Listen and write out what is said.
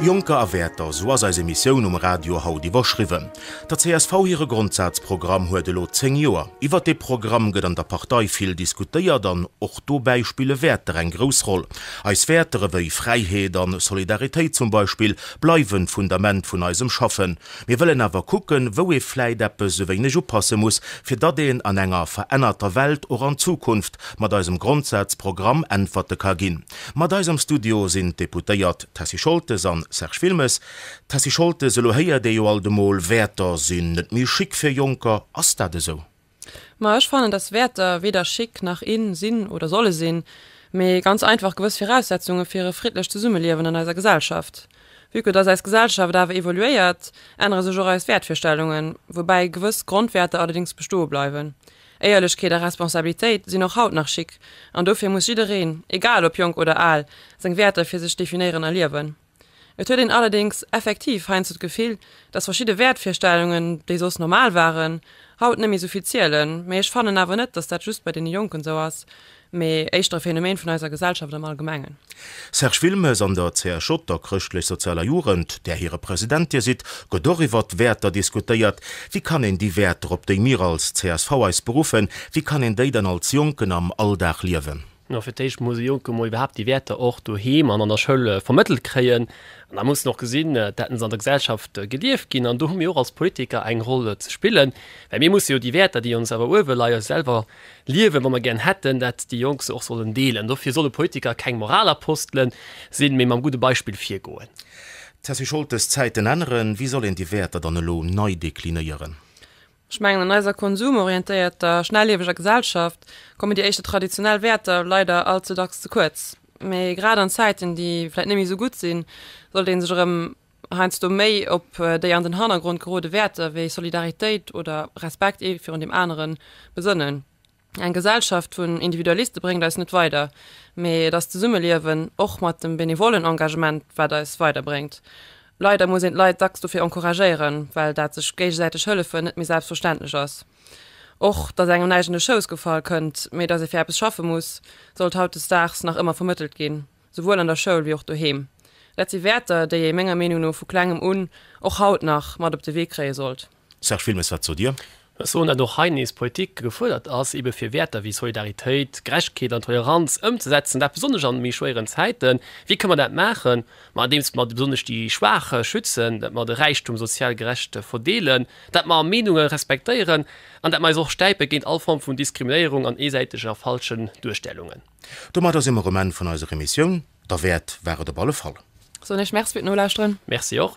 Jonker a Wäerter, sou ass eis Emissioun um Radio haut iwwerschriwwen. Der csv hire Grondsazprogramm huet elo 10 Joer. Iwwert dee Programm gëtt an der Partei vill diskutéiert an och dobäi spille Wäerter eng grouss Roll. Eis Wäerter ewéi Fräiheet an Solidaritéit zum Beispill bleiwen d'Fundament vun eisem Schaffen. Mir wëllen awer kucken, wou ee vläit eppes e wéineg upasse muss, fir datt een an enger verännerter Welt och an Zukunft mat eisem Grondsazprogramm Äntwerte ka ginn. Mat eis am Studio sinn d'Deputéiert Tessy Scholtes an Serge Wilmes. Tessy Scholtes, elo héiert ee jo alt emol, Wäerter sinn net méi chic fir Jonker. Ass dat esou? Ma ech fannen, dass Wäerter weder chic nach in sinn oder solle sinn, mee ganz einfach gewëss Viraussetzunge fir e friddlecht Zesummeliewen an eiser Gesellschaft. Vue que dass eis Gesellschaft awer evoluéiert, ännere sech och eis Wäertvirstellungen, woubäi gewëss Grondwäerter allerdéngs bestoe bleiwen. Éierlechkeet a Responsabilitéit sinn och haut nach chic an dofir muss jiddereen, egal ob jonk oder al, seng Wäerter fir sech definéieren a liewen. Et huet een allerdéngs effektiv heiansdo d'Gefill, dass verschidde Wäertvirstellungen, déi soss normal waren, haut net méi esou vill zielen. Mee ech fannen awer net, dass dat just bei deene Jonken esou ass, mee éischter e Phänomen vun eiser Gesellschaft am Allgemengen. Serge Wilmes, An der CSJ, der Chrëschtlech-Sozialer Jugend, där hire President Dir sidd, gëtt och iwwert Wäerter diskutéiert. Wéi kann een déi Wäerter, op déi mir als csv eis beruffen, wéi kann een déi dann als Jonken am Alldag liewen? No, fir d'éischt muss e Jonke mol iwwerhaapt déi Wäerter och doheem an an der Schoul vermëttelt kréien. An da muss en och gesinn, dat se an der Gesellschaft gelieft ginn. An do hu mir och als Politiker eng Roll ze spillen, well mir musse jo déi Wäerter, déi ons awer uewe leien, selwer liewen, wa mer gären hätten, dat déi Jonk se och sollen deelen. Dofir solle Politiker keng Moralapostele sinn, mee mam gudde Beispill virgoen. Tessy Scholtes, D'Zäiten änneren. Wéi soll een déi Wäerter dann elo nei deklinéieren? Ech mengen, an eiser konsumorientéierter, schnellieweger Gesellschaft kommen déi éischter traditionell Wäerter leider all ze dacks ze kuerz. Mee grad an Zäiten, déi vläit net méi esou gutt sinn, sollt ee sech erëm heiansdo méi op déi an den Hannergrond gerode Wäerter wéi Solidaritéit oder Respekt ee virun deem aneren besënnen. Eng Gesellschaft vun Individualiste bréngt eis net weider, mee et ass d'Zesummeliewen, och mat dem benevollen Engagement, wat eis weiderbréngt. Leider muss een d'Leit dacks dofir encouragéieren, well dat sech géigesäiteg hëllefen net méi selbstverständlech ass. Och datt engem näischt an de Schouss gefall kënnt, mee datt ee fir eppes schaffe muss, sollt hautdesdaags nach ëmmer vermëttelt ginn, souwuel an der Schoul wéi och doheem. Dat si Wäerter, déi ee menger Meenung no vu klengem un, och haut nach, mat op de Wee kréie sollt. Serge Wilmes, wat sot Dir? Ech soen, datt och hei nees Politik gefuerdert ass, ebe fir Wäerter wéi Solidaritéit, Gerechtegkeet an Toleranz ëmzesetzen, dat besonnesch an méi schwéieren Zäiten. Wéi kënne mer dat maachen? Ma andeems mer besonnesch déi Schwaach schützen, dat mer de Räichtum sozial gerecht verdeelen, dat mer Meenunge respektéieren an dat mer eis och stäipe géint all Form vun Diskriminéierung an eesäitegen a falschen Duerstellungen. Domadder si mer um Enn vun eiser Emissioun. Derwäert war et op alle Fall. Soen Iech Merci fir d'Nolauschteren. Merci och.